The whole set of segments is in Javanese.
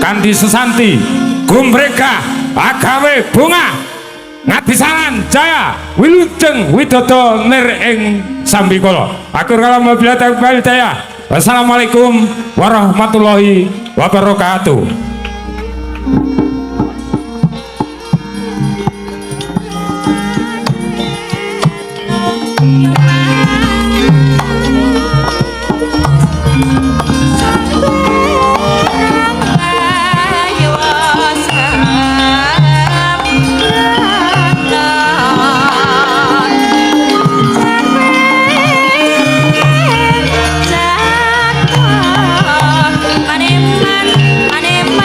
Kanthi sesanti gumregah agawe bungah ngadisaran jaya wilujeng widodo nir ing sambikala. Akhir kalam wabillahi taufiq wal hidayah. Wassalamualaikum warahmatullahi wabarakatuh. Maneman, maneman.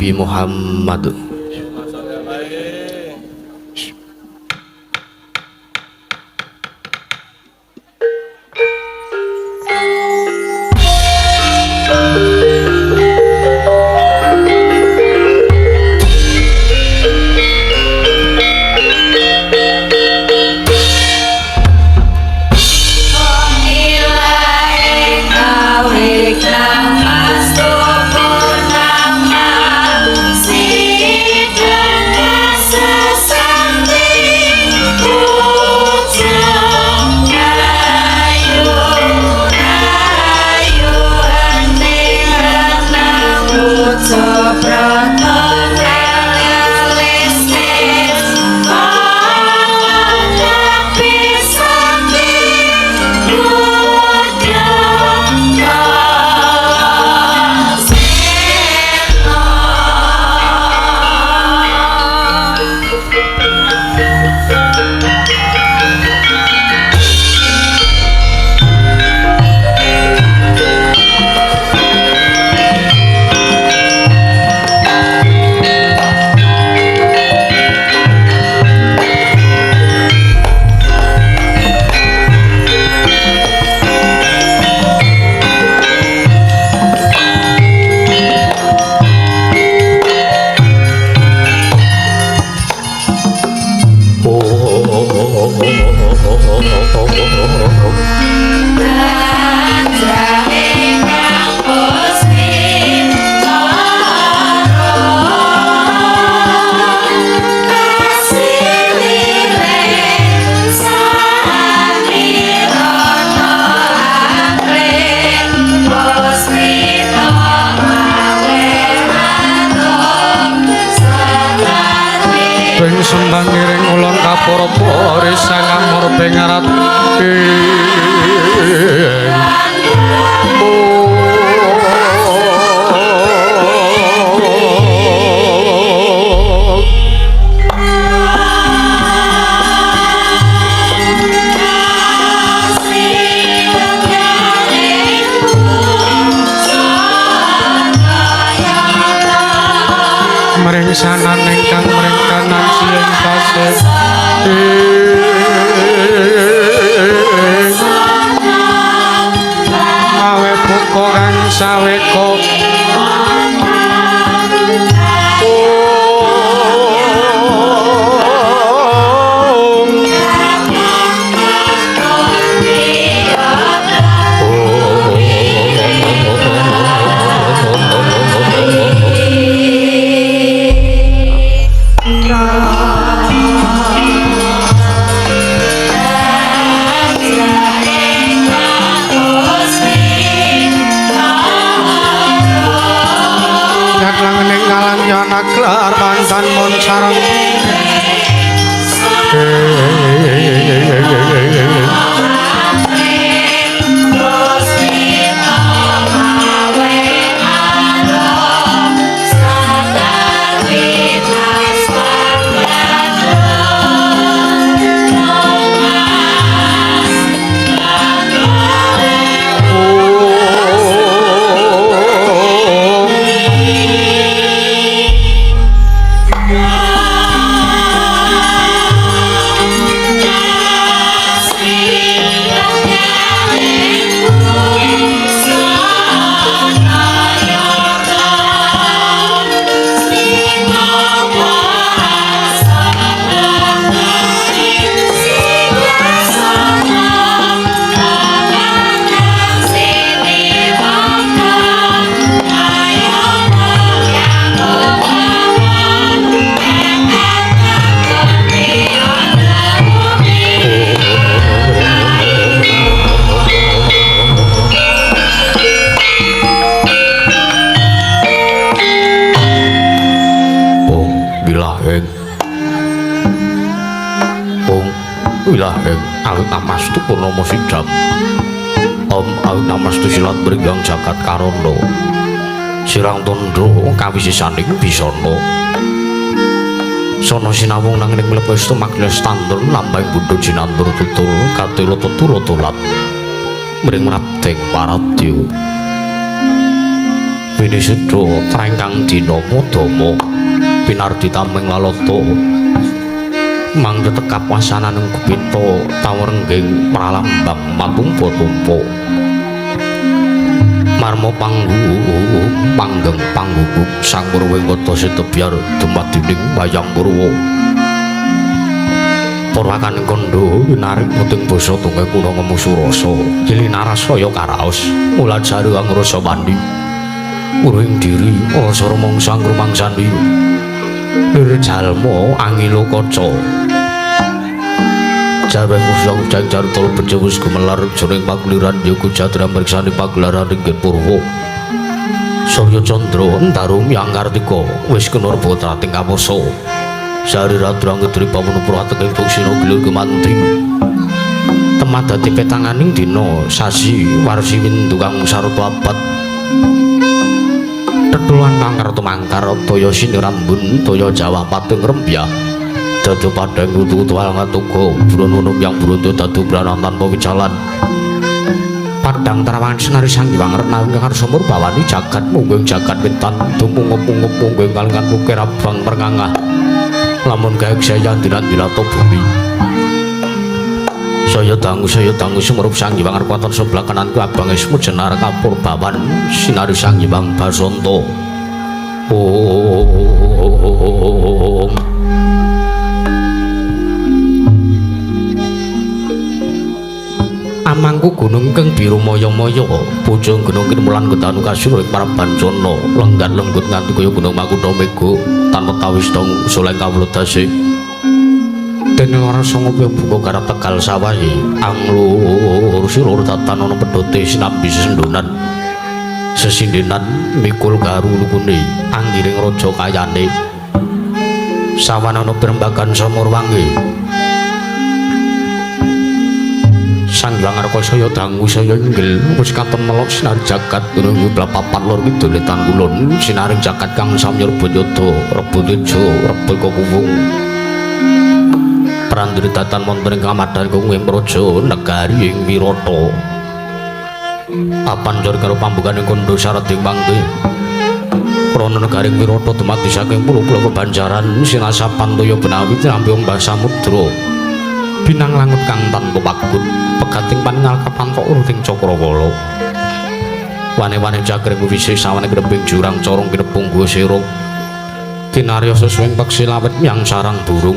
Nabi Muhammad. Namastu Purnomo Sidam Om Namastu silat mringgang jagat karana sirang tandha kawisisaning bisana sono sinawung nanging mlebu magnes tandur lambang bundha jinandur tutul katela tetula tulat mring mrabdeng paradya. Winiseda trengkang dina madama pinardi tameng lalata mangga tekap wasananing gupita tawrengging pralambang matumpa-tumpa marma panggu panggeng pangguguk sang purwing kota sitebyar dumadining wayang purwa purwakan kandha winarik puting basa tungke kula ngemu surasa jilinarasaya karaos mulajaru angrasa wandi uring diri rasa rumangsa ngrumangsani lir jalma angilo kaca jarwe kusang jang jartol becewus gumelar jroning paguliran yoga jatra mriksani pagelaran ringgit purwa Surya Candra ndaru yang Kartika wis kena putrating kapasa sari ratu angedri pawono prateking buksina gilir gumanti temadati petanganing dina sasi warsi windu kang sarta abad tetulan mangkar tumangkar daya sinirambun daya jawah pating rembyah dadu padhang utu-utu ngatuga brununum yang bruntu dadu branan tanpa wicalan padhang terawangan senari sang hyang renawi karsa murbawani jagat mungguing jagat wetan dumungup-ungup mungguing kalingan pukir abang perngangah lamun gaek saya dilan-dilata bumi saya dangu sumurup sang hyang arpaton sebelah kananku abang esmu jenar kapur bawan sinari sang hyang basanta. Om amangku gunung kang biru maya-maya bojong gunung kimulan gedanu kasur ing Prabancana lenggat lenggut nganti kaya gunung Makutha Mega tanpa tawis dong soleng kawula dase dene ora sanga buka garap Tegal sawahe anglur silur tatan ana pedhote sinambi sesendonan sesindenan mikul garu lukune anggiring raja kayane sawan ana pirembagan samurwangi Sang Hyang Arka saya dangu saya inggil wis katon melok sinar jagat gunung papat lor kidul wetan kulon sinaring jagat kang samya rebut yoda rebut teja rebut kuwung prandiri datan wonten ing kamadhan ing praja negari ing Wirata apanjur karo pambukaning kandha syarat ing mangke prana negari ing Wirata dumadi saking pulo-pulo kebanjaran sinasapan toya benawi tinampi ombak samudra binang langut kang tanpa pagut pegating paningal kapantok uruting cakrawala wane-wane jagring wisi sawane grembing jurang corong kinepung guwa sirung kinarya sesuwing peksi lawet yang sarang burung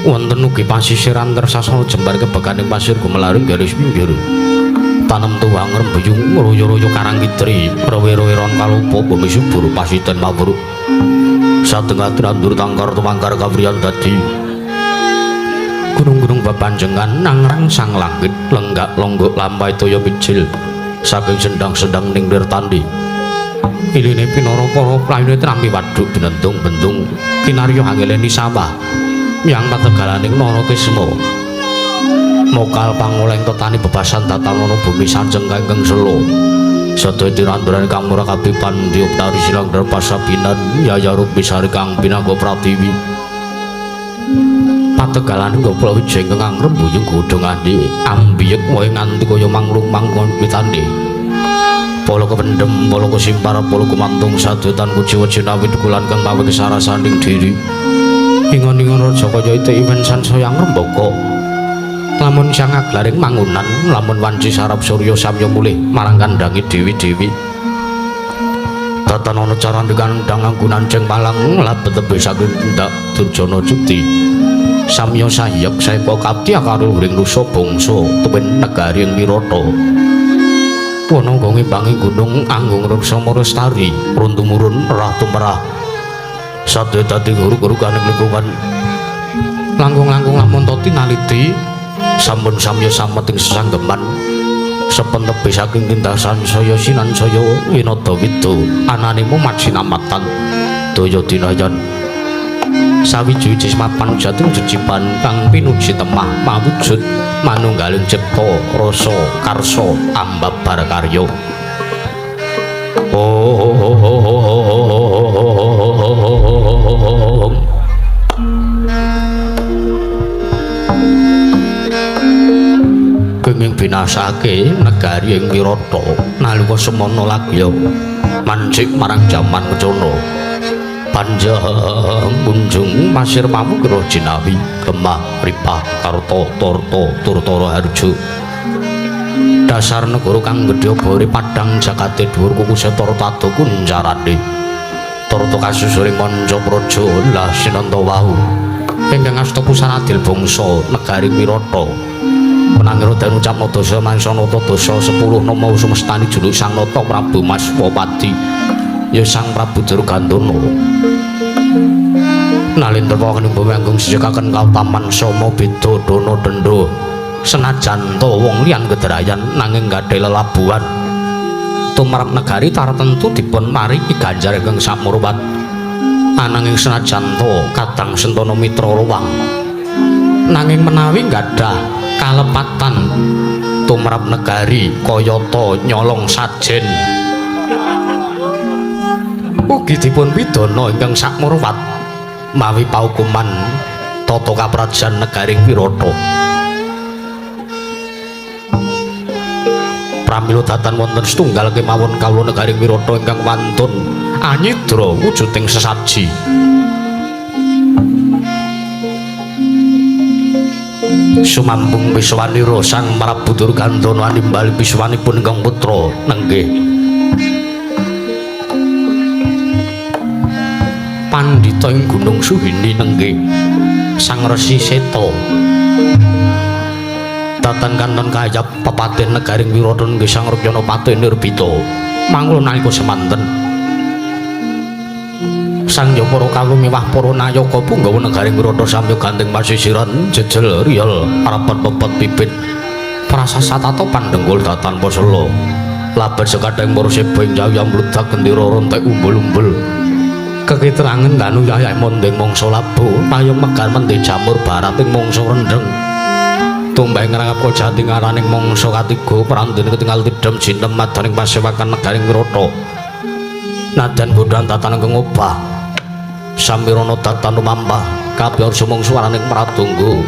wonten ugi pasisiran tersasana jembar kebekaning pasir gumelaring garis pinggir tanem tuwang rembuyung royo-royo karang kitri rowe-rowe ron kalupa bumi subur pasiten mawur satengah tinandur tangkar tumangkar kapriyan dadi gunung-gunung bepanjengan nangrang sang langit lenggak longgok lampai toya mijil saking sendang-sendang ning nirtandi iline pinara para playune trampi waduk benentung-bentung kinarya angeleni sawah yang pategalaning Narakisma mokal pangoleng tetani bebasan tatanana bumi sanjeng kangkeng sela sedaya tiranduran kang murah kabipan dioptari silang derpasabinan yaya rukmisari kang pinangga pratiwi pategalan nggo wijing kang rembuyung godhongane ambiyek wae nganti kaya manglung mangkon witane pala kependhem pala kesimpar pala kumantung sadotan kuciwa jinawi dukulan kang mawi kesarasaning diri ingon-ingon raja kaya ite iwen sansaya ngrembaka lamun siang aglaring mangunan lamun wanci sarap surya samya mulih marang kandhange dewi-dewi tatan ana carane kandhang anggunan ceng palang labet tebih saking tindak durjana cuti samya sahyek saeka kapti karo ring nusa bangsa tuwin negari ing Wirata wana ngimbangi gunung anggung reksa marestari run tumurun rah tumerah sadaya dadi guru-guru kaning lingkungan langkung-langkung lamun to tinaliti sampun samya samet ing sesanggeman sepen tebih saking tindasan saya sinan saya winada wida anane mumat sinamatan daya dinayan sawiji-wiji mapan jating jejiban kang pinuji temah mawujud manunggaling cipta rasa karsa ambabar karya. Om kenging binasake negari ing Wirata Nalika semana lagya mancik marang jaman kencana. Panjang kunjung pasir pamukira jinawi gemah ripah karta torta turtara harja. Dasar negara kang gedhe obore padhang jagate dhuwur kukuse tarta ado kuncarane. Tarta kasusuring manca praja lah sinanta wau. Ingkang asta pusana adil bangsa negari Wirata. Penangira danu ucapna dasa mansanata dasa 10 nama sumestani julu Sang Nata Prabu Maswapati ya Sang Prabu Durgandana. Nalindra pawaning bumi anggung sejekaken kautaman sama beda dana denda. Senajan ta wong liyan kedrayan nanging gadhe lelabuhan tumrap negari tartemtu dipun maringi ganjar ingkang sakmurwat. Ananging senajan ta kadang sentana mitra ruwang nanging menawi gadah kalepatan tumrap negari kayata nyolong sajen ugi dipun pidana ingkang sakmurwat mawi paukuman tata kaprajan negari Wirata. Pramila datan wonten setunggal kemawon kawula negari Wirata ingkang wantun anyidra wujuding sesaji. Sumambung piswanira Sang Prabu Durgandana nimbali piswanipun ingkang putra nenggih pandhita ing Gunung Suhini nenggih Sang Resi Seta. Datan kanton kayap pepaten negaring Wirata nggih Sang Rukyana Patih Nirbita. Mangula nalika semanten Sang Japara kawula miwah para nayaka punggawa negaring Wirata samya gandeng pasisiran jejel riyel rapat pepet pipit prasasatata pandhenggul datan pasela labet sekadang para seba ing jayam mludak gendera rontek umbul-umbul kekitrangen danu yayah mondeng mangsa labu payung megar mendhe jamur barat ing mangsa rendheng tumbang ngrangap jati ngaraning mangsa katiga prandene ketinggal tidhem jinem madaning pasewakan negaring Wirata. Nadan godhan tatan ingkang obah samirana datan lumampah kabeh sumung swaraning pradonga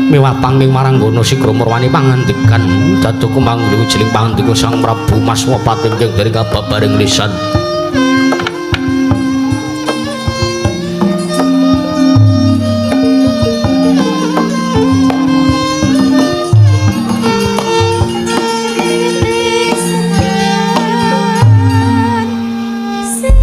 miwah panging maranggana sigra murwani pangandikan dadu kumanggung jeling pangandika Sang Prabu Maswapati ingkang dari kababaring lisan. Sing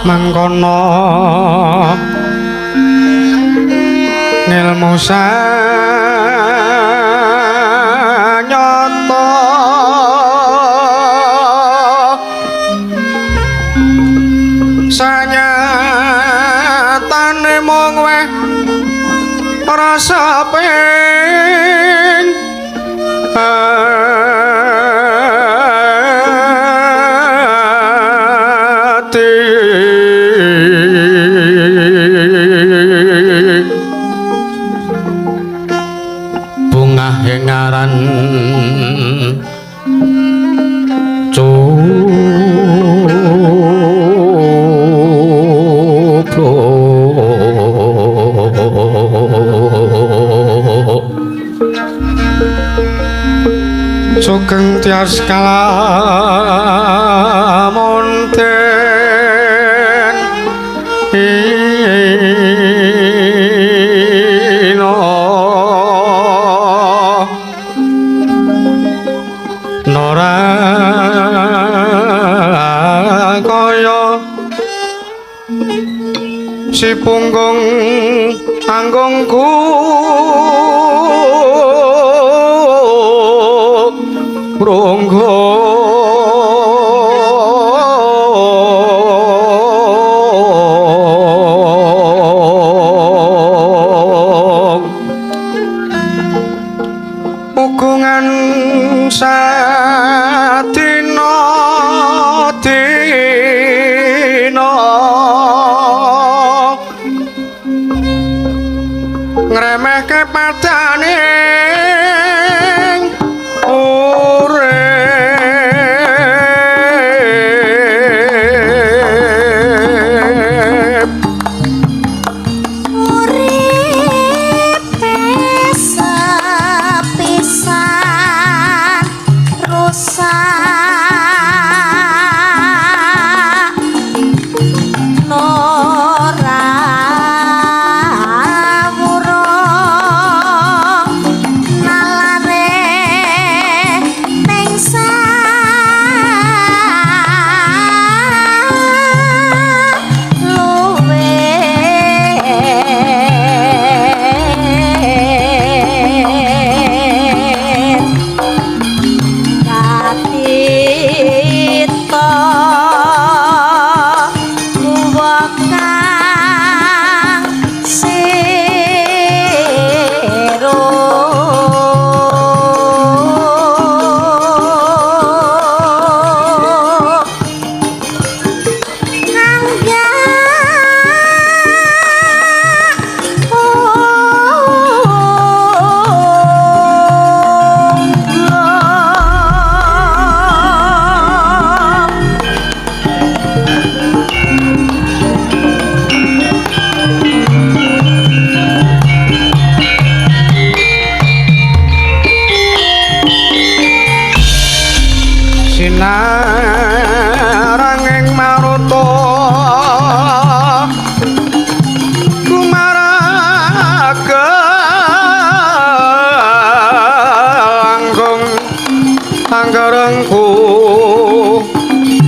Mangkono ngelmu sanyata sanyatane mung weh rasa ping ati. Bungah ing aran cupluk. Sugeng tias kalamunten ino nora kaya si punggung anggongku mrunggung ugungan sadina dina ngremehke padaning urip. Urip sepisan rusak ora wurung nalare pengsan luwe katita kuwa kang siro kang Sinaranging maruta kumaraga anggung anggarengku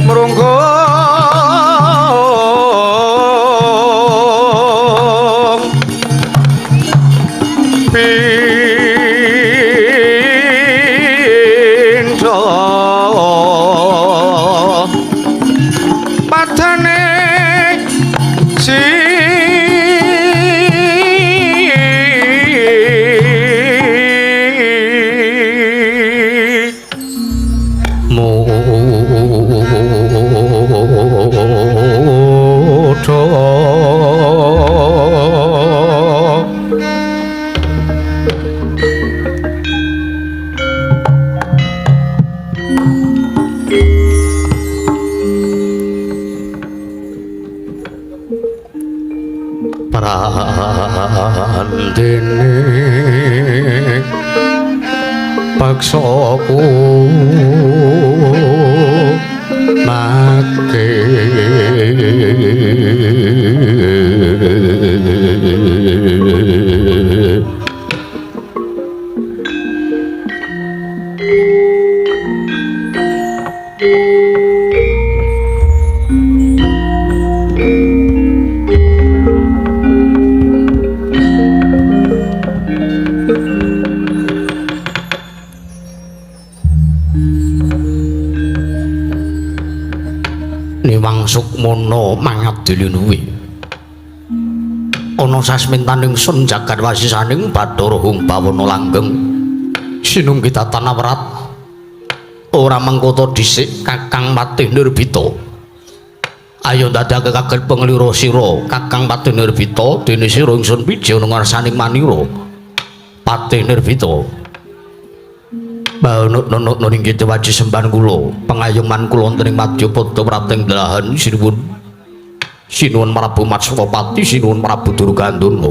mrunggung pindha padane si Mudha Prandene paksaku make Sukmana mangabdi linuwi. Ana sasmintaning sun jagat wasisaning Bathara Hung Bawana langgeng. Sinunggi tatan awrat ora mengkoto dhisik Kakang Patih Nirbita. Ayo ndadekake kaget penglira sira Kakang Patih Nirbita dene sira ingsun piji ana ngarsaning manira. Patih Nirbita. Baunuk-nunuk nuring waji sembahan kula, pengayoman kula wonten ing madyapada prapting delahan sinuwun. Sinuwun Prabu Matswapati, sinuwun Prabu Durgandana.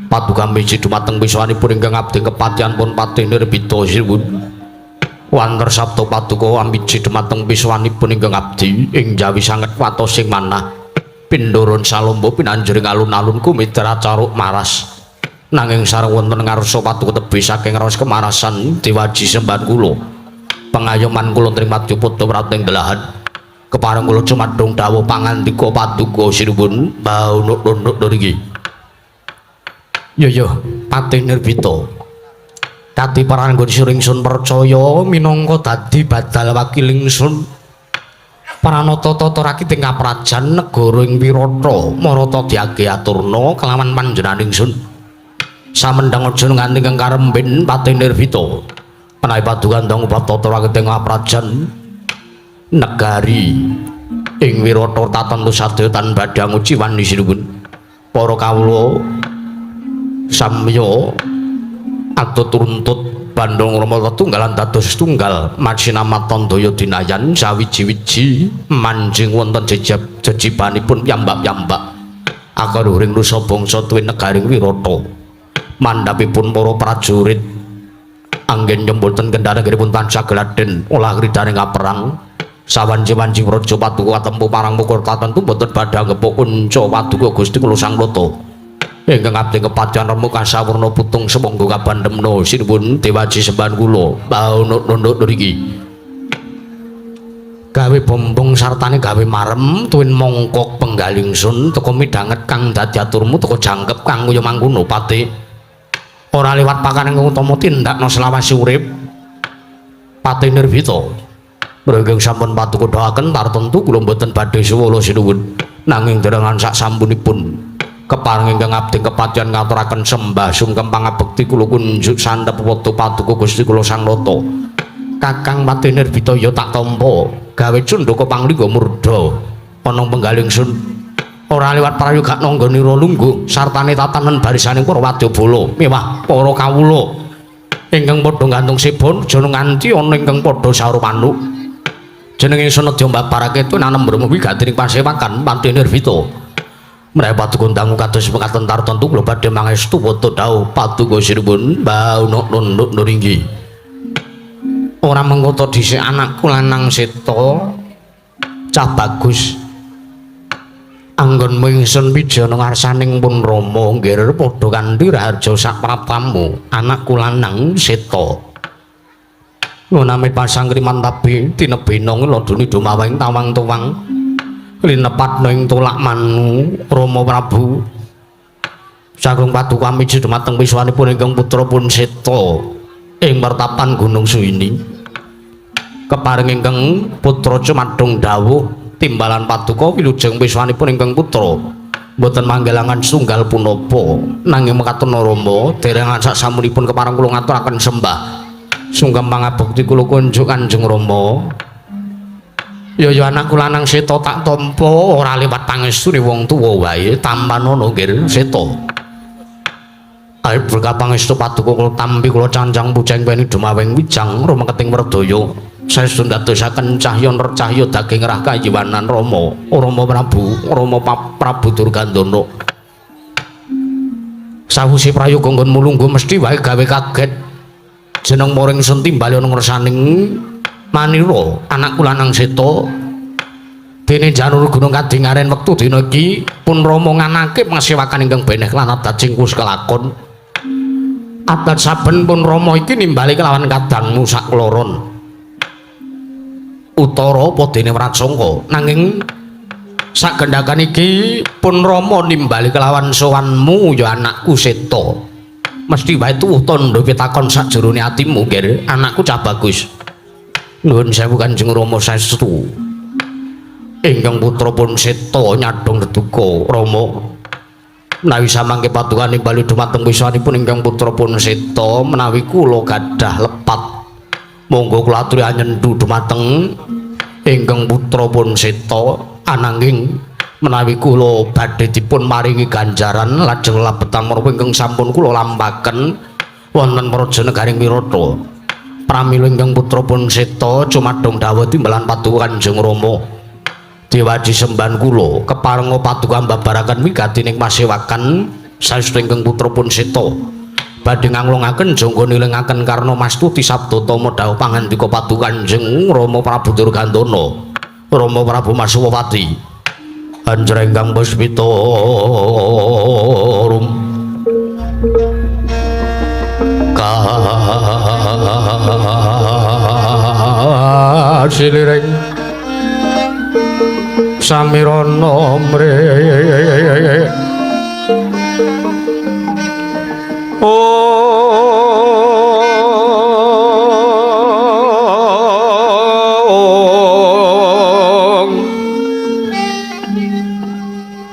Paduka miji dumateng wiswanipun ingkang abdi kepatihan pun Patih Nirbita sinuwun. Wanter sabda paduka amiji dumateng wiswanipun ingkang abdi ing jawi sanget watosing manah. Pindurun salomba pinanjuring alun-alun kumitra caruk maras. Nanging sareng wonten ngarsa paduka tebih saking raos kemarasan dewaji sembahan kula. Pengayoman kula tring madyapada prating delahan. Kepareng kula cumadung dawuh pangandika paduka sinuwun baunuk-nunuk niki. Ya ya, Patih Nirbita. Kati paranggon sira ingsun percaya minangka dadi badal wakil ingsun. Pranata tata rakit ing kaprajan negara ing Wirata marata diage aturna kelawan panjenengan ingsun. Samendang aja nganti kang karembin Patih Nirbita. Menawi paduka ndang bab tata rakit ing kaprajan negari ing Wirata tatentu sadaya tan badhe nguci wani sinuwun. Para kawula samya atut runtut Bandung Rama tetunggalan dados tunggal macinamaton daya dinayan sawiji-wiji manjing wonten jejeb jejibanipun piyambak-piyambak akaruring nusa bangsa tuwin negaring Wirata. Mandhapipun para prajurit anggen nyemboten kendharipun tansah gladhen olah kridane kaperang sawanci-wanci praja paduka katempuh parang mukur tatentu boten badhe anggepuk kunca paduka Gusti kula Sang Nata ingkang abdi kepatihan remuk kasawurna putung semangga kabandemna sinuwun dewaji sembahan kula baunuk-nunuk nriki gawe bombong sartane gawe marem tuwin mongkok penggalih ingsun teka midhanget kang dadi aturmu teka jangkep kang kaya mangkono Patih. Ora liwat pakaning utama tindakna selawase urip Patih Nirbita. Mrenging sampun paduka doaken tartentu kula mboten badhe suwala sinuwun nanging derengan sak sampunipun kepareng ingkang abdi kepatihan ngaturaken sembah sungkem pangabekti kula kunjuk santep padha paduka Gusti kula Sang Nata. Kakang Patih Nirbita ya tak tampa gawe cundhaka panglingga murda ana penggalih ingsun ora liwat prayoga nangganira lungguh sartane tatanen barisaning para wadyabala miwah para kawula ingkang padha gantung sibon aja nganti ana ingkang padha saur manuk. Jeneng ingsun nedya mbabarake tunanem brahma wigati ing pasewakan Patih Nirbita. Menawi paduka dangu kados mekaten tartentu kula badhe mangestu padha dawuh paduka sinuwun baunuk nunduk nringgi. Ora mengkoto dhisik anakku lanang seta cah bagus. Anggonmu ingsun pijana ngarsaning pun Rama nggir padha kanthi raharja sak praptamu anakku lanang seta. Ngunami pasang kriman tabi tinebena nglodoni dumaweng tawang tuwang linepatna ing tolak manu Rama Prabu. Sagung paduka miji dumateng wiswanipun ingkang putra pun seta ing mertapan Gunung Suwini. Keparing ingkang putra cumadung dawuh timbalan paduka wilujeng wiswanipun ingkang putra mboten manggelangan setunggal punapa nanging mekaten Rama derengan sak samunipun kepareng kula ngaturaken sembah sungkem pangabekti kula kunjuk Kanjeng Rama. Ya ya anakku lanang seta tak tampa ora liwat pangestune wong tuwa wae tampanono nggir seta. Ayo berkah pangestu paduka kula tampi kula cancang puceng weni dumaweng wijang rumeketing werdaya saestu ndadosaken cahya nercahya daging rah kayiwanan Rama Rama Prabu Rama Prabu Durgandana. Sawuse prayoga nggonmu lungguh mesti wae gawe kaget jeneng muring sun timbali ana ngersaning manira anakku lanang seta dene janur gunung kadingaren wektu dina iki pun Rama nganake pasewakan ingkang beneh lan adat sing wis kelakon. Adat saben pun Rama iki nimbali kelawan kadangmu sakloron utara apa dene Wratsangka nanging sagendhakan iki pun Rama nimbali kelawan sowanmu ya anakku seta. Mesti wae tuwuh tandha pitakon sakjerone atimu nggir anakku cah bagus. Nuwun sewu Kanjeng Rama saestu. Ingkang putra pun seta nyadhong deduka Rama. Menawi samangke paduka nimbali dumateng wiswanipun ingkang putra pun seta menawi kula gadah lepat monggo kula aturi anyendu dumateng ingkang putra pun seta, ananging menawi kula badhe dipun maringi ganjaran lajeng labetan menapa ingkang sampun kula lampaken wonten praja negaring Wirata. Pramila ingkang putra pun seta cumadong dawuh timbalan paduka Kanjeng Rama. Dewaji sembahan kula keparenga paduka mbabaraken wigatining pasewakan saestu ingkang putra pun seta badhe nganglungaken jangga nilingaken karna mastuti sabda tama dawuh pangandika paduka Kanjeng Rama Prabu Durgandana Rama Prabu Masuwapati anjra ingkang puspita rum kasiliring samirana mre ong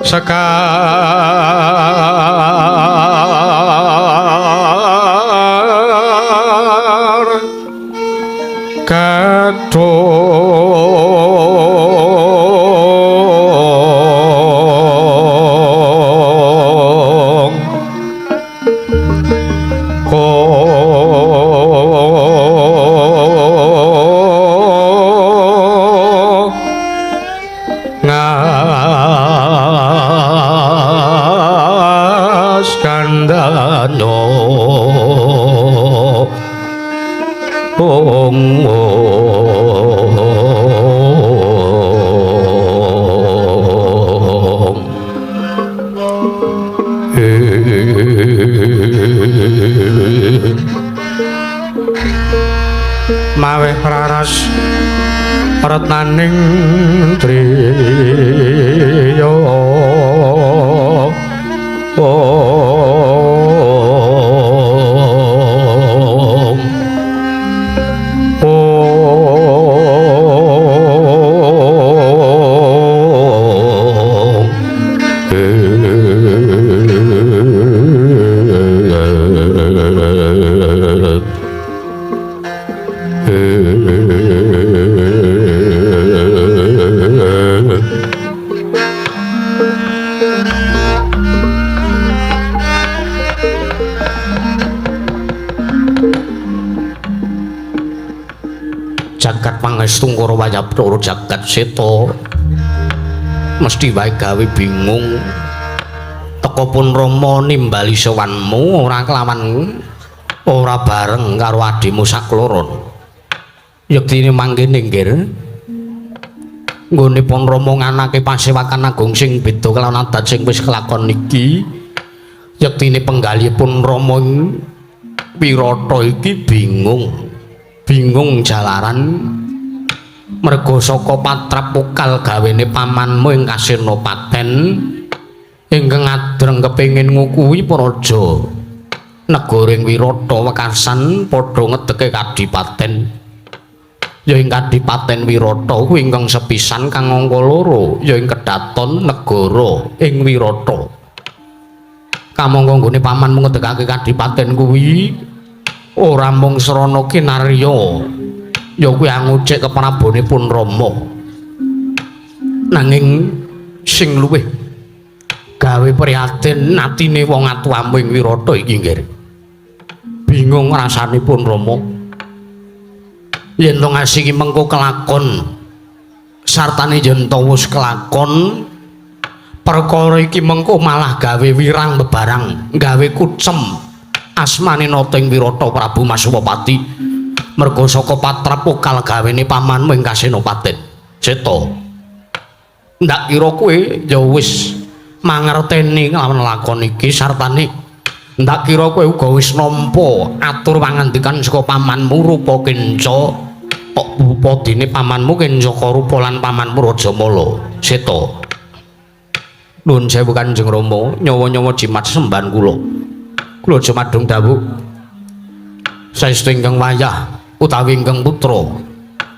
sekar kadung ong ong maweh raras retnaning driya ong ong Jagat pangestu Kurawa Bathara jagat seta mesti wae gawe bingung. Teka pun Rama nimbali sowanmu ora kelawan ora bareng karo adhimu sakloron. Yektine mangkene nggir. Nggone pun Rama nganake pasewakan agung sing beda kelawan adat sing wis kelakon iki. Yektine penggalihipun Rama Wirata iki bingung. Bingung jalaran merga saka patrap pokal gawene pamanmu ing Kasenapaten ingkang adreng kepengin ngukuhi praja negara ing Wirata wekasan padha ngedeke kadipaten. Ya ing kadipaten Wirata kuwi ingkang sepisan kang angka loro ya ing kedaton negara ing Wirata. Kamangka nggone pamanmu ngedekake kadipaten kuwi ora mung srana kinarya ya kuwi angucik keprabonipun Rama, nanging sing luwih gawe prihatin atine wong atuwamu ing Wirata iki nggir. Bingung rasanipun Rama yen to ngasih mengko kelakon sartane yen to wis kelakon perkara iki mengko malah gawe wirang bebarang gawe kucem asmane nata ing Wirata Prabu Masuwapati merga saka patrap pokal gawene pamanmu ing Kasenapaten. Ceta ndak kira kowe ya wis mangerteni lawan lakon iki sartane ndak kira kowe uga wis nampa atur pangandikan saka pamanmu rupa kenca kok rupa dene pamanmu kenca rupa lan pamanmu Rajamala. Ceta nuwun sewu Kanjeng Rama, nyawa-nyawa jimat sembahan kula. Kula jumadung dawuh saestu ingkang wayah utawi ingkang putra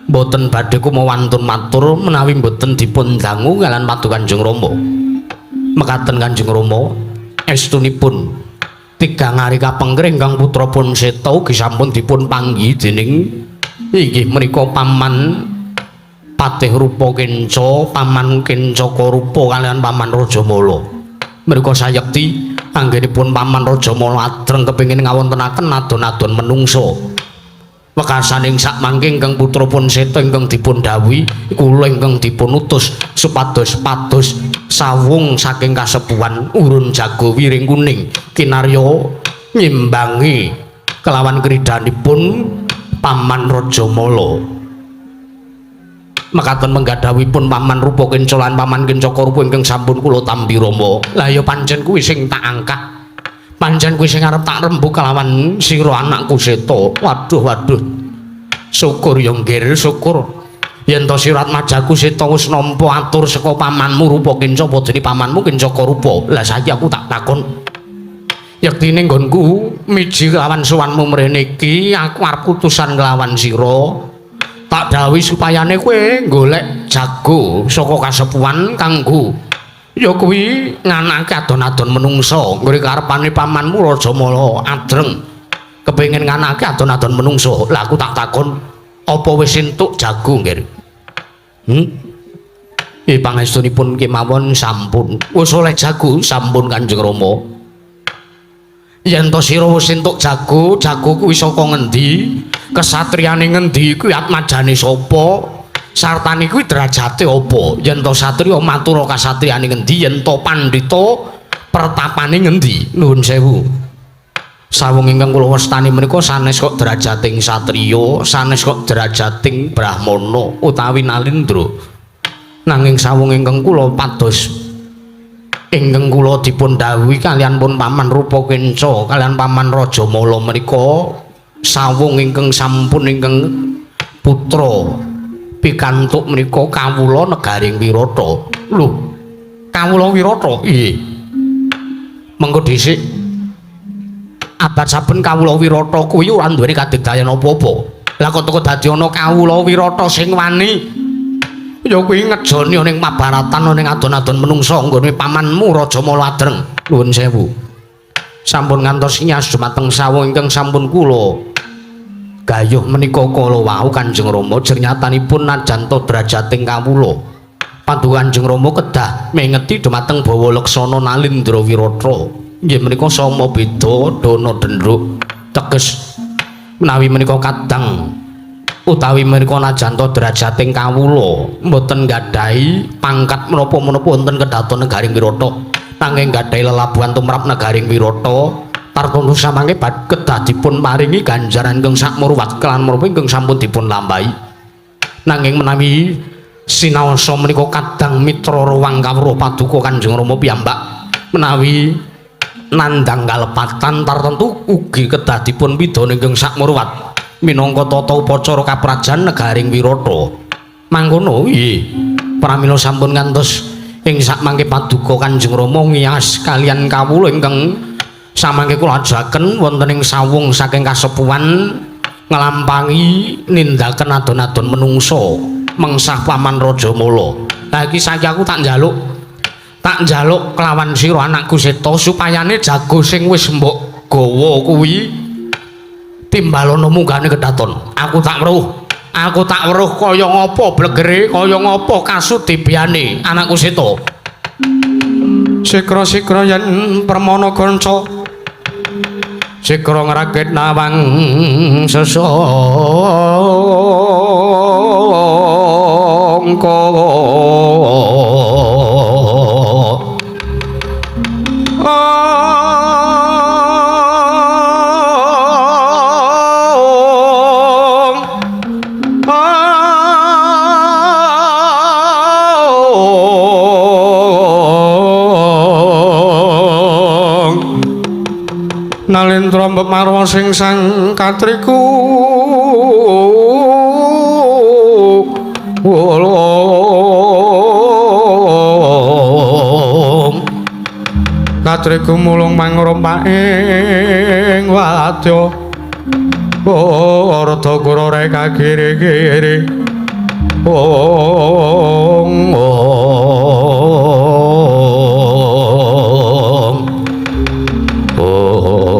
Mboten badhe kumawantun matur menawi mboten dipun dangu kaliyan Paduka Kanjeng Rama. Mekaten Kanjeng Rama, estunipun tigang ari kapengker ingkang putra pun seta ugi sampun dipun panggihi dening inggih menika Paman Patih Rupa Kenca, Paman Kencaka Rupa kaliyan Paman Rajamala. Mrika sayekti anggenipun Paman Rajamala adreng kepengin ngawontenaken adon-adon menungsa. Wekasaning sakmangke ingkang putra pun seta ingkang dipun dhawuhi kula ingkang dipun utus supados pados sawung saking kasepuhan urun jago wiring kuning kinarya nyimbangi kelawan kridanipun Paman Rajamala. Mekaten menggadhawipun Paman Rupa Kenca lan Paman Kencaka Rupa ingkang sampun kula tampi Rama. Lah ya pancen kuwi sing tak angkat. Pancen kuwi sing arep tak rembug kelawan sira anakku Seta. Waduh waduh. Syukur ya nggir, syukur. Yen to sira atmajaku Seta wis nampa atur saka pamanmu Rupa Kenca apa dene pamanmu Kencaka Rupa. Lah saiki aku tak takon. Yektine nggonku miji kelawan sowanmu mrene iki aku arep putusan kelawan sira. Tak dawuhi supayane kowe golek jago saka kasepuhan kanggo ya kuwi nganake adon-adon menungsa nggone karepane pamanmu Rajamala adreng kepengin nganake adon-adon menungsa. Lah aku tak takon apa wis entuk jago nggir? Pangestunipun kemawon sampun wis oleh jago sampun Kanjeng Rama. Yen to sira wis entuk jago, jago kuwi saka ngendi? Kesatriyane ngendi kuwi atmajane sapa? Sartane kuwi derajate apa? Yen to satriya matura kasatriyane ngendi? Yen to pandhita pertapane ngendi? Nuwun sewu. Sawung ingkang kula wastani menika sanes kok derajating satriya, sanes kok derajating brahmana utawi nalindra. Nanging sawung ingkang kula pados ingkang kula dipun dhawuhi kaliyan pun Paman Rupa Kenca kaliyan Paman Rajamala menika sawung ingkang sampun ingkang putra pikantuk menika kawula negaring Wirata. Lho, kawula Wirata? Nggih. Mengko dhisik abad saben kawula Wirata kuwi ora duweni kadigdayan apa-apa. Lah kok teko dadi ana kawula Wirata sing wani ya kuwi ngejoni ning mabaratan ning adon-adon menungsa nggone pamanmu Rajamala adreng. Nuwun sewu. Sampun ngantos nyas dumateng sawung ingkang sampun kula gayuh menika kala wau Kanjeng Rama jernyatanipun najan to derajating kawula Paduka Kanjeng Rama kedah mengeti dumateng bawa laksana Nalindra Wirata. Nggih menika sama beda dana dendruk teges menawi menika kadang utawi menika najan to derajating kawula mboten nggadahi pangkat menapa-menapa wonten kedaton negaring Wirata nanging nggadahi lelabuhan tumrap negaring Wirata tartono samangke kedah dipun paringi ganjaran ingkang sakmurwat kelan menapa ingkang sampun dipun lampahi. Nanging menawi sinaosa menika kadang mitra ruwang kawruh paduka Kanjeng Rama piyambak menawi nandhang kalepatan tartentu ugi kedah dipun pidana ingkang sakmurwat minangka tata upacara kaprajan negaring Wirata. Mangkono nggih. Pramila sampun ngantos ing sakmangke paduka Kanjeng Rama ngiyas kaliyan kawula ingkang samangke kula ajaken wonten ing sawung saking kasepuhan nglampahi nindaken adon-adon menungsa mengsah Paman Rajamala. Lah iki saiki aku tak njaluk kelawan sira anakku Seta supayane jago sing wis mbok gawa kuwi timbalono munggahane kedaton. Aku tak weruh kaya ngapa blegere, kaya ngapa kasudibyane anakku Seta. Sikra-sikra yen permana kanca sikra ngrakit nawang sesangka. Nalindra mbok marwa sing sang katriku wolong katriku mulung mangrompaking wadya ora kura rek kiri-kiri Ong ong ong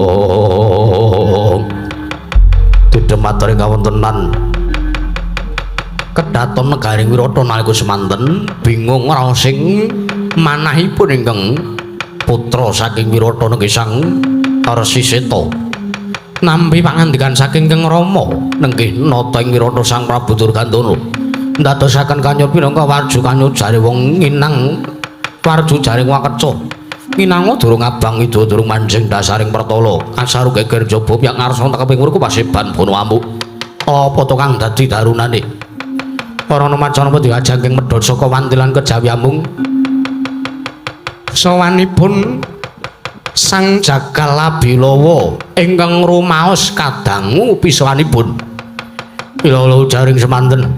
Didhematur ing kawontenan kedaton negaring Wirata nalika semanten bingung raos sing manahipun ingkang putra saking Wirata nenggih Sang Resi Seta. Nampi pangandikan saking Kang Rama nenggih nata ing Wirata Sang Prabu Durgandana ndadosaken kanyur pinangka warju kanyur jare wong nginang warju jaring wakeca nginango durung abang ida durung manjing dasaring pertala kasaru geger jaba piyak ngarsa tekeping ngurku paseban bono amuk apa to kang dadi darunane para macan apa diajangking medhot saka wantilan kejawi amung sowanipun Sang Jagal Abilawa ingkang rumaos kadangu pisanipun pilala jaring semanten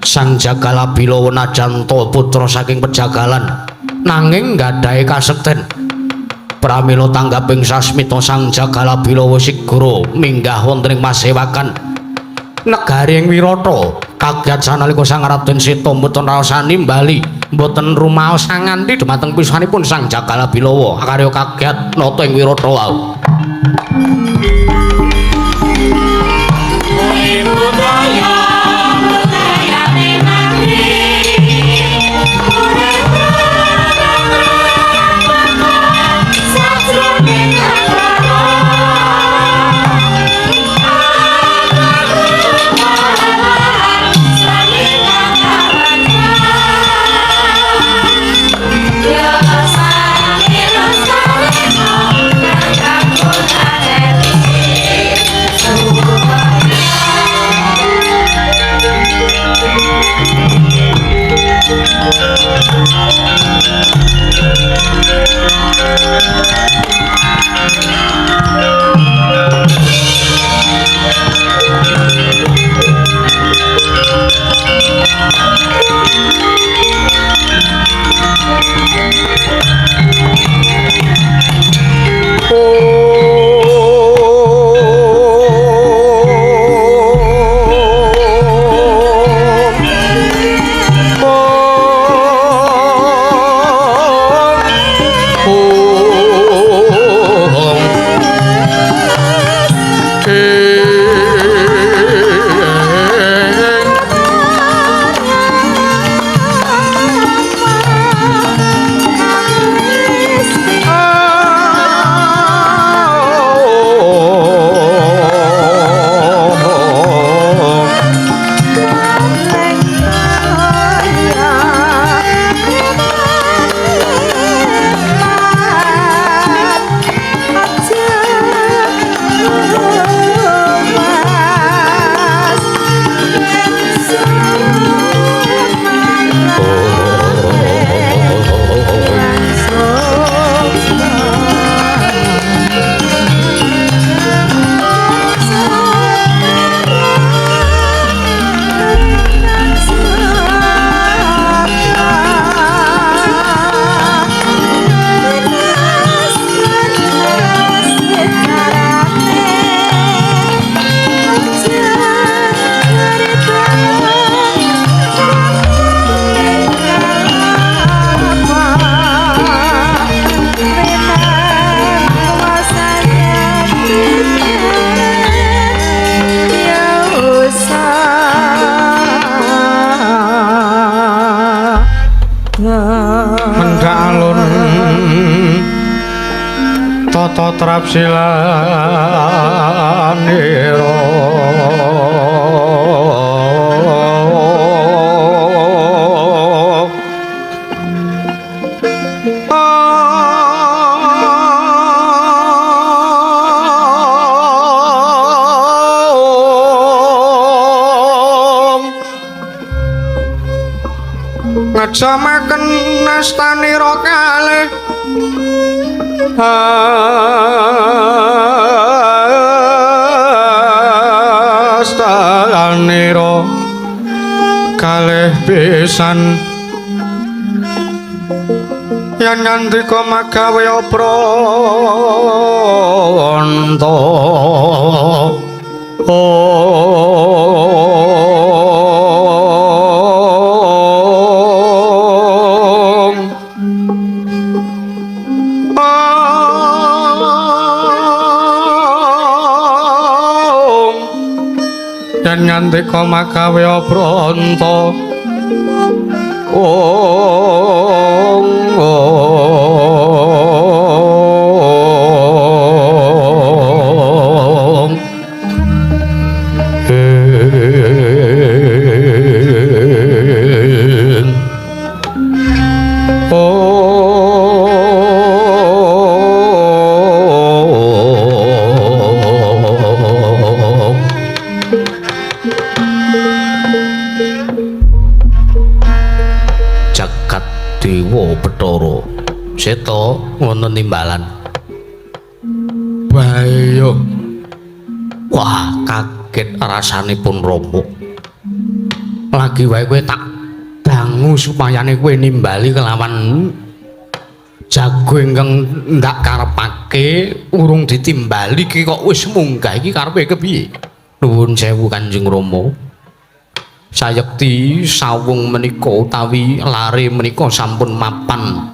Sang Jagal Abilawa najanta putra saking pejagalan nanging nggadahi kasekten pramila tanggaping sasmita Sang Jagal Abilawa sigra minggah wonten ing masewakan negari ing Wirata kagiat sanalika Sang Raden Seta mboten raosani bali mboten rumaos nganti dhumateng pisanipun Sang Jagal Abilawa akarya kagiat nata ing Wirata wau. Tata trapsilanira ngejamaken astanira kalih astanira kalih pisan yen ngandika magawe apranta. Oh. Yen ngandika magawe abranta ong ong ing ong. Jagat Dewa Bathara Seta wonten timbalan. Bayo. Wah, kaget rasanipun Rama. Lagi wae kowe tak dangu supayane kowe nimbali kelawan jago ingkang ndak karepake urung ditimbali iki kok wis munggah iki karepe kepiye? Nuwun sewu Kanjeng Rama. Sayekti sawung menika utawi lare menika sampun mapan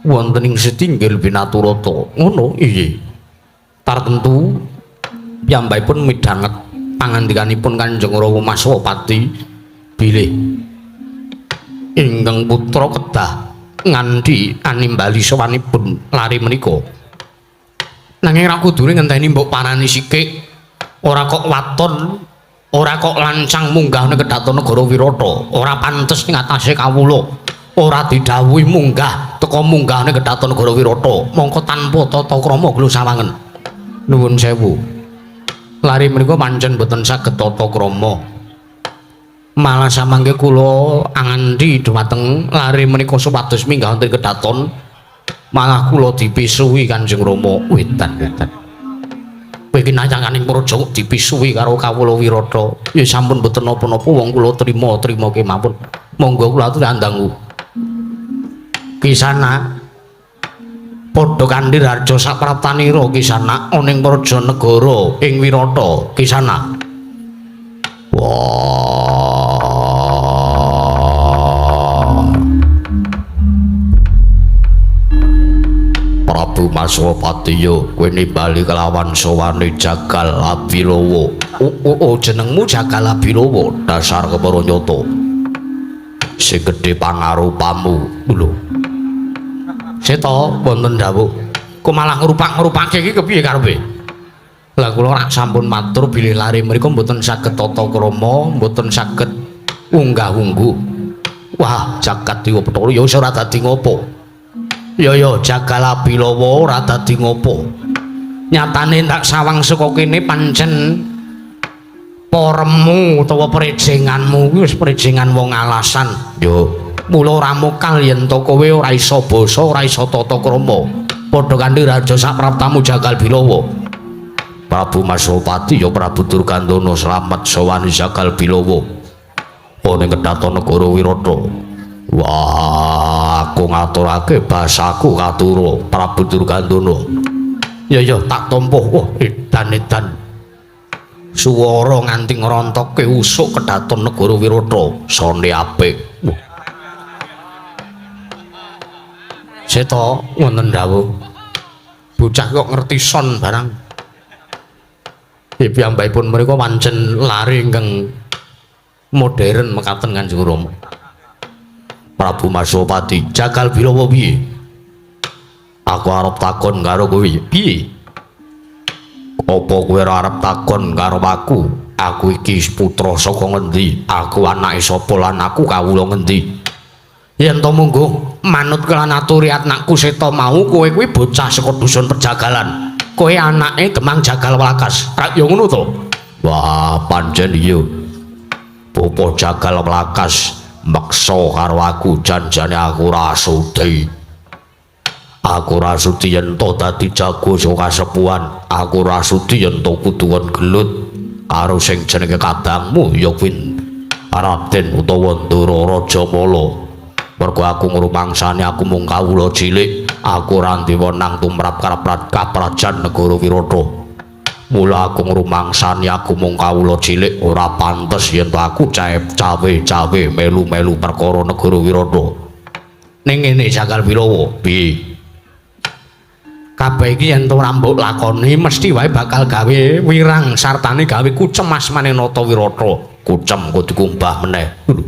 wonten ing setinggil Binaturata. Ngono iya. Tartemtu piyambakipun midhanget pangandikanipun Kanjeng Rama Maswapati bilih ingkang putra kedah nganthi animbali sowanipun lare menika. Nanging ra kudune ngenteni mbok parani sikik, ora kok waton, ora kok lancang munggah ning kedaton negara Wirata, ora pantes ing atase kawula, ora didhawuhi munggah teka munggah ning kedaton negara Wirata, mongko tanpa tata krama kula sawangen. Nuwun sewu. Lare menika pancen boten saged tata krama. Malah samangke kula anganti dhumateng lare menika supados minggah wonten kedaton, malah kula dipisuhi Kanjeng Rama. Wedan-wedan. Kowe iki nayanganing praja kok dipisuhi karo kawula Wirata. Ya sampun boten napa-napa wong kula trima-trima kemawon. Monggo kula aturi andangu. Kisana padha kanthi raja sapraptanira Kisana ana ing praja negara ing Wirata Kisana. Wah. Prabu Maswapati yo kowe nimbali kelawan sowane Jagal Abilawa. Oh, jenengmu Jagal Abilawa, dasar kepara nyata. Sing gedhe pangarupamu lho. Seta wonten dawuh. Kok malah ngrupak-ngrupake iki kepiye karepe? Lah kula rak sampun matur bilih lare mriku mboten saged tata krama, mboten saged unggah-ungguh. Wah, jagat Dewa Bathara ya wis ora dadi ngopo. Ya ya Jagal Abilawa ora dadi ngopo. Nyatane ndak sawang saka kene pancen poremu utawa prejenganmu kuwi wis prejengan wong alasan. Yo, mula ora mokal yen to kowe ora iso basa, ora iso tata krama. Padha kanthi raja sapraptamu Jagal Bilawa. Prabu Maswapati ya Prabu Durgandana slamet sowani Jagal Bilawa. Ana ing kedaton negara Wirata. Wah, aku ngaturake basaku katura Prabu Durgandana. Ya ya tak tampa. Wah, edan-edan. Suwara nganti ngrontokke usuk kedaton negara Wirata. Sone apik. Wah. Seta wonten dawuh. Bocah kok ngerti son barang. Piyambakipun mriku pancen lare ingkang modern mekaten Kanjeng Rama. Prabu Maswapati, Jagal Bilawa piye? Aku arep takon karo kowe. Piye? Apa kowe ora arep takon karo aku? Aku iki putra saka ngendi? Aku anake sapa lan aku kawula ngendi? Yen to mungguh manut kelan aturi anakku Seta mau, kowe kuwi bocah saka dusun Pejagalan. Kowe anake Demang Jagal Wlakas. Rak ya ngono to? Wah, pancen iya. Bapa Jagal Wlakas meksa karo aku, janjane aku ora sudi. Aku ora sudi yen to dadi jago saka kasepuhan. Aku ora sudi yen to kudu kon gelut karo sing jenenge kadangmu ya kuwi Raden utawa Ndara Rajamala. Mergo aku ngrumangsani aku mung kawula cilik, aku ora duwe wenang tumrap kaprajan negara Wirata. Mula aku ngrumangsani aku mung kawula cilik, ora pantes yen to aku cawe-cawe melu-melu perkara negara Wirata. Ning ngene Jagal Bilawa, piye? Kabeh iki yen to ora mbok lakoni mesti wae bakal gawe wirang sartane gawe kucem asmane Nata Wirata. Kucem kudu kumbah meneh. Lho.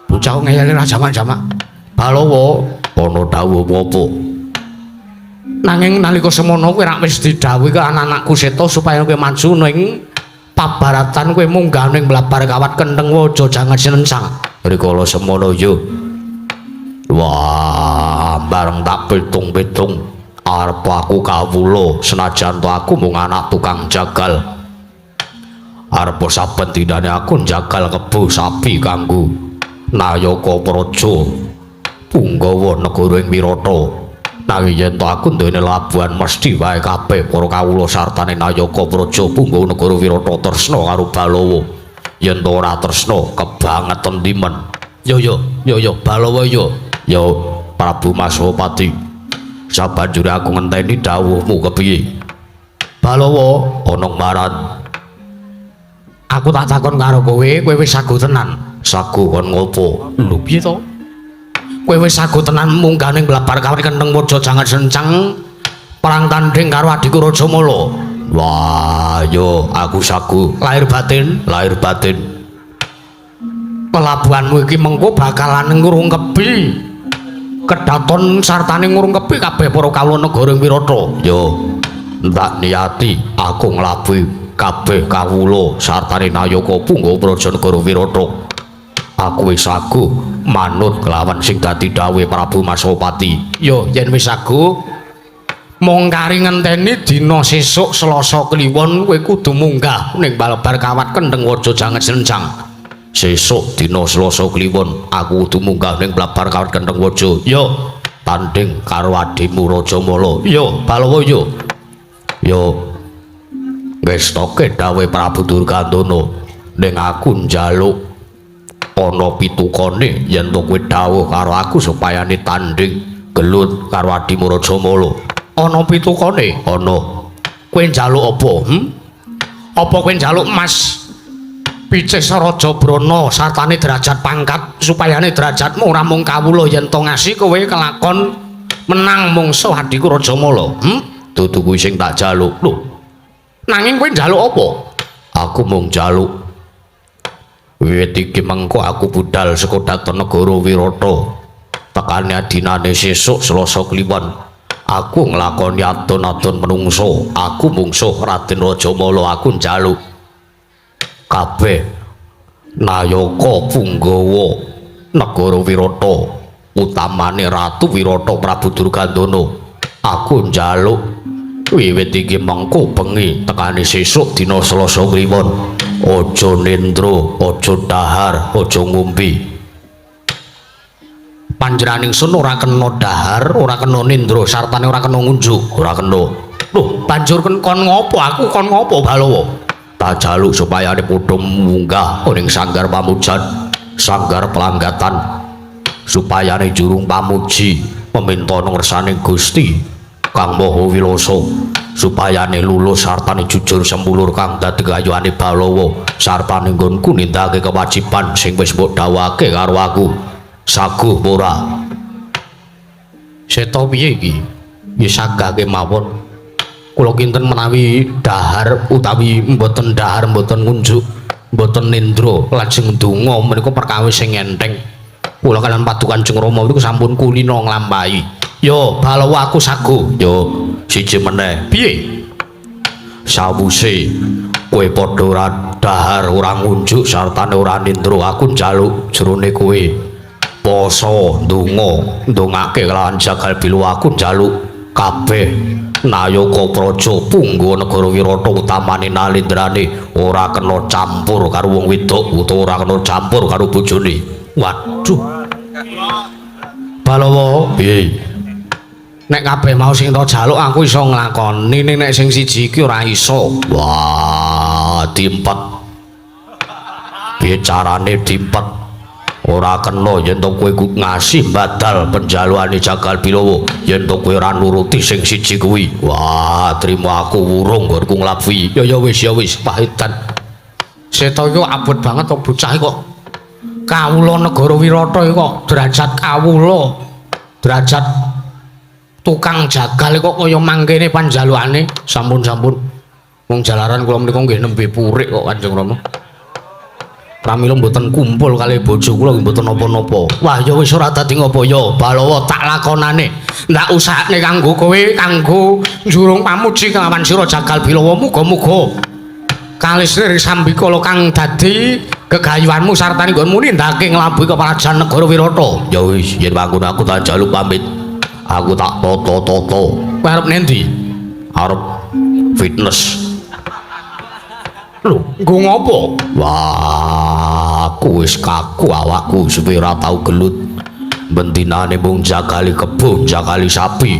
Bocah kok ngeyele ra jamak-jamak. Balawa ana dawuh apa? Nanging nalika semono kowe rak wis didhawuhi ka anak-anakku Seta supaya kowe maju ning pabaratan kowe munggah ning blabar kawat kentheng waja jangan sinencang. Rikala semono yo. Wah, bareng tak pitung-pitung arep aku kawula senajan to aku mung anak tukang jagal. Arep saben dinane aku njagal kebo sapi kanggo nayaka praja punggawa negara ing Wirata. Nanging yen to aku duweni labuhan mesti wae kabeh para kawula sartane nayaka praja punggawa negara Wirata tresna karo Balawa. Yen to ora tresna kebangeten timen. Yo yo yo yo Balawa yo. Yo Prabu Maswapati. Sabanjure aku ngenteni dawuhmu kepiye? Balawa ana maran. Aku tak takon karo kowe, kowe wis sago tenan. Sago kon ngopo? Lho piye to? Kowe wis sago tenan munggah ning blabar kawit kentheng waja jangan sencang perang tanding karo adhiku Rajamala. Wah, yo aku sago. Lahir batin, lahir batin. Pelabuhanmu iki mengko bakalan ngrungkebi kedaton sartane ngrungkebi kabeh para kawula negara ing Wirata. Yo, ndak niati aku nglabuhi kabeh kawula sartane nayaka punggawa praja negara Wirata. Aku wis sago manut kelawan sing dadi dawuhe Prabu Maswapati. Yo, yen wis sago mung kari ngenteni dina sesuk Selasa Kliwon kowe kudu munggah ning balebar kawat kentheng waja jangan sencang. Sesuk dina Selasa Kliwon aku kudu munggah ning blabar kawat kentheng waja. Yo, tanding karo adhimu Rajamala. Yo, Balawa yo. Yo. Ngestoke dawuhe Prabu Durgandana ning aku njaluk ana pitukane yen to kowe dawuh karo aku supayane tanding gelut karo adhimu Rajamala. Ana pitukane? Ana. Kowe njaluk apa? Hm? Apa kowe njaluk emas picis Raja Brana sartane derajat pangkat supayane derajatmu ora mung kawula yen to ngasi kowe kelakon menang mungsuh adhiku Rajamala? Hm? Dudu kuwi sing tak jaluk. Lho. Nanging kowe njaluk apa? Aku mung njaluk wiwit iki mengko aku budal saka dhateng negara Wirata. Tekane adinane sesuk Selasa Kliwon aku nglakoni adon-adon menungso. Aku mungsuh Raden Rajamala. Aku njaluk kabeh nayaka punggawa negara Wirata utamane Ratu Wirata Prabu Durgandana. Aku njaluk wiwit iki mengko bengi tekane sesuk dina Selasa Kliwon aja nendra, aja dahar, aja ngombe. Panjenengan ingsun ora kena dahar, ora kena nendra, sartane ora kena ngunjuk, ora kena. Lho, banjur kon ngopo? Aku kon ngopo Balawa? Tak jaluk supayane padha munggah ning sanggar pamujan, sanggar pelanggatan, supayane jurung pamuji peminta ngersane Gusti Kang Maha Wilasa, supayane lulus sartane jujur sempulur kang dadi kayuane Balawa sartane nggonku nindakake kewajiban sing wis mbok dawuhake karo aku. Saguh ora? Seta piye iki? Ya sagake mawon. Kula kinten menawi dahar utawi mboten dahar, mboten ngunjuk, mboten nendra, lajeng ndonga menika perkawis sing enteng. Kula kaliyan Paduka Kanjeng Rama niku sampun kulina nglampahi. Yo, Balawa aku saguh. Yo, siji meneh. Piye? Sawuse kowe padha ora dahar, ora ngunjuk sartane ora nindra, aku njaluk jerone kowe poso ndonga, ndongake kelawan jagal bilu. Aku njaluk kabeh nayaka praja punggawa negara Wirata utamane nalendrane ora kena campur karo wong wedok utawa ora kena campur karo bojone. Waduh. Balawa, piye? Nek kabeh mau sing tak jaluk aku iso nglakoni, ning nek sing siji iki ora iso. Wah, diempet. Piye carane diempet? Ora kena yen to kowe ngasih badal penjalukane Jagal Bilawa, yen to kowe ora nuruti sing siji kuwi. Wah, trimo aku wurung nggonku nglabuhi. Ya ya wis ya wis, pahitan. Seta iki abot banget to bocah iki kok. Kawula negara Wirata iki kok derajat kawula. Derajat Tukang jagal kok kaya mangkene panjalukane. Sampun-sampun. Wong jalaran kula menika nggih nembe purik kok Kanjeng Rama. Pramila mboten kumpul kalih bojo kula nggih mboten napa-napa. Wah ya wis ora dadi ngopo ya, Balawa tak lakonane. Ndak usahane kanggo kowe, kanggo njurung pamuji kelawan sira Jagal Bilawa. Muga-muga kalis lir sambikala kang dadi gegayuhanmu sartane nggonmu nindakake nglabuhi keprajan negara Wirata. Ya wis, yen mangkono aku tak njaluk pamit. Aku tak toto-toto. Kowe arep nendi? Arep fitness. Lho, nggo ngopo? Wah, aku wis kaku awakku suwe ora tau gelut. Bendinane mung jagali kebo, jagali sapi.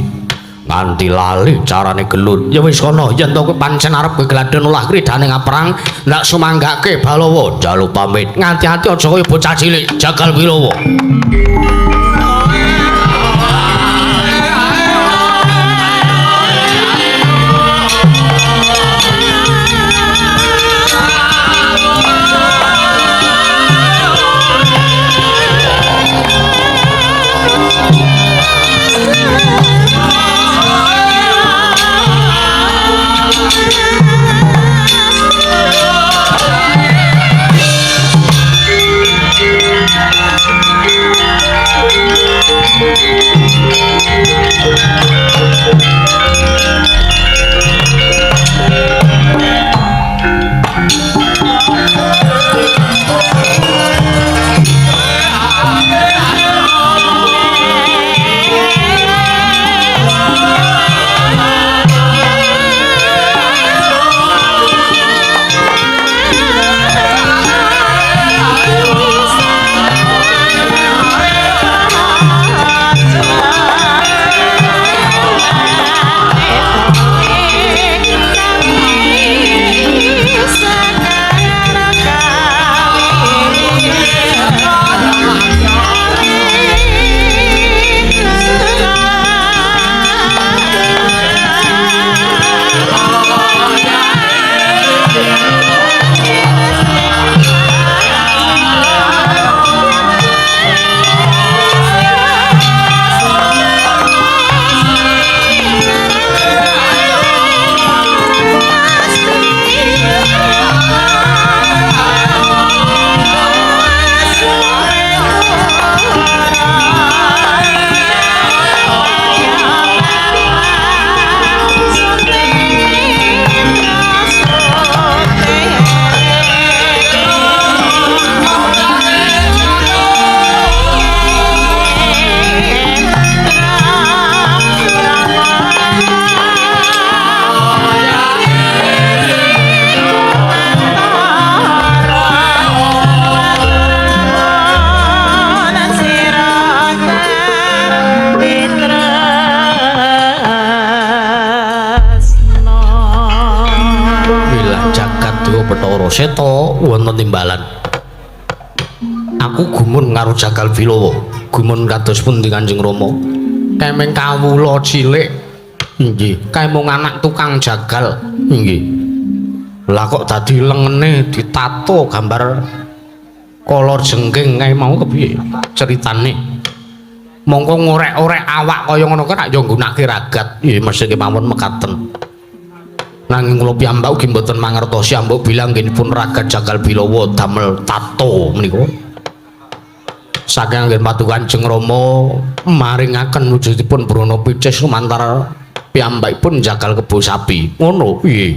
Nganti lali carane gelut. Ya wis kono, yen to kowe pancen arep gegladhen olah kridane ngaprang, ndak sumanggake Balawa, njaluk pamit. Ngati-ati aja kaya bocah cilik, Jagal Wilawa. Seta wonten timbalan. Aku gumun karo Jagal Bilawa. Gumun kados pundi Kanjeng Rama? Kemeng kawula cilik. Inggih, kae mung anak tukang jagal. Inggih. Lah kok dadi lengene ditato gambar kolor jengking kae mau kepiye ceritane? Mongko ngorek-orek awak kaya ngono kuwi rak ya nggunakake ragat. Nggih, mesti kemawon mekaten. Nanging kula piyambak ugi mboten mangertosi ambok bilang nggenipun ragat Jagal Bilawa damel tato menika. Saking anggen padu Kanjeng Rama maringaken wujudipun Brana Picis lumantar piyambakipun jagal kebo sapi. Ngono piye?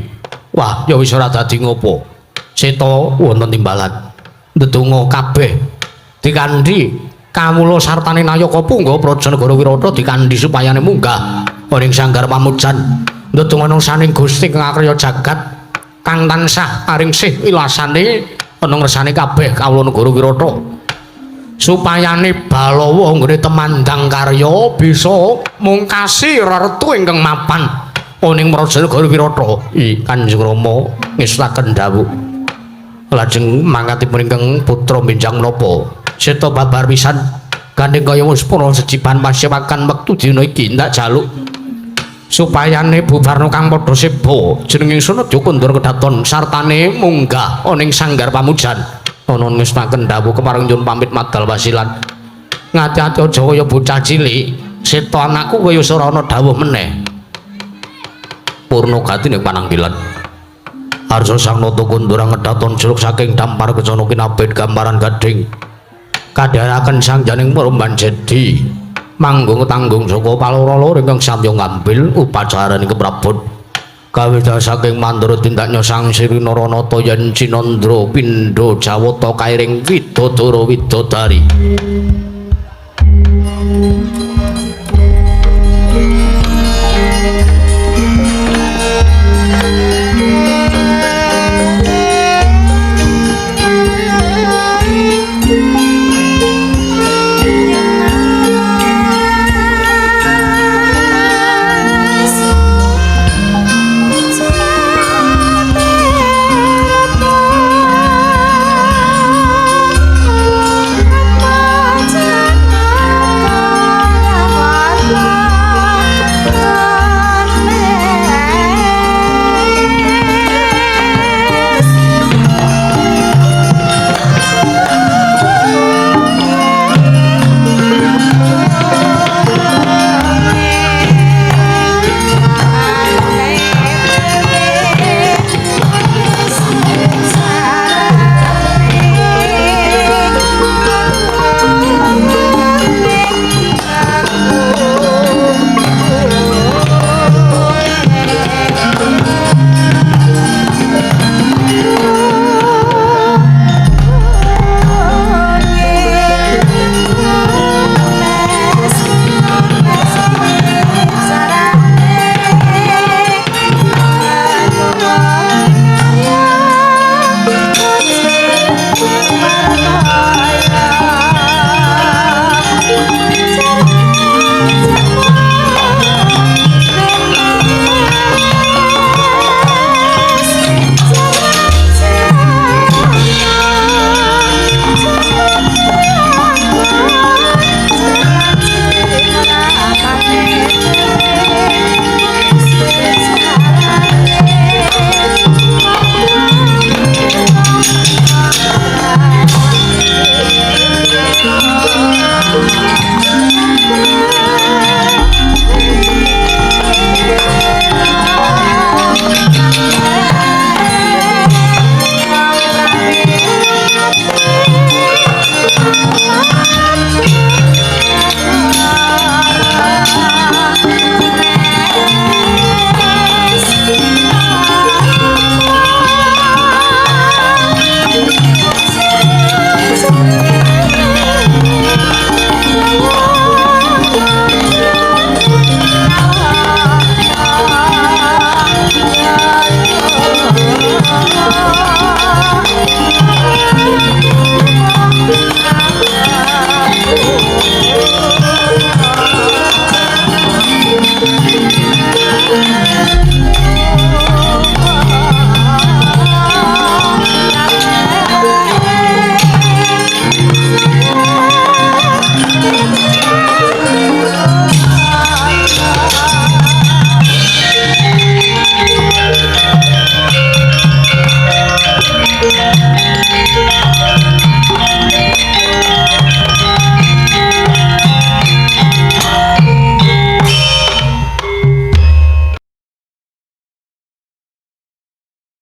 Wah, ya wis ora dadi ngopo. Seta wonten timbalan. Ndedonga kabeh dikandhi kawula sartane nayaka punggawa praja negara Wirata dikandhi supayane munggah ing sanggar pamujan. Ndedonga saning Gusti kang akarya jagat kang tansah paring sih wilasane ana ngersane kabeh kawula negara Wirata supayane Balawa nggone temandang karya bisa mungkasi reretu ingkang mapan ana ing praja negara Wirata. Kanjeng Rama ngestaken dawuh lajeng mangkatipun ingkang putra benjang menapa seta babar pisan gandeng kaya wis pura sejiban pasyewakan wektu dina iki ndak jaluk supayane bubarno kang padha seba jeneng ingsun aja kondur kedaton sartane munggah ana ing sanggar pamujan. Ana ngestaken dawuh kepareng nyuwun pamit madal wasilan. Ngati-ati aja kaya bocah cilik. Seta anakku kowe wis ora ana dawuh meneh. Purna gatine pananggilan. Arsa sang nata kundura ngedhaton jeruk saking dampar kencana kinabet gambaran gading. Kadharaken sang janing Murban Jedi. Manggung tanggung saka paloro-loro ingkang samya ngambil upacarane keprabon. Kawita saking mandura tindaknya sang Sri Naranata yen Cinandra pindha jawata kairing widodara widodari.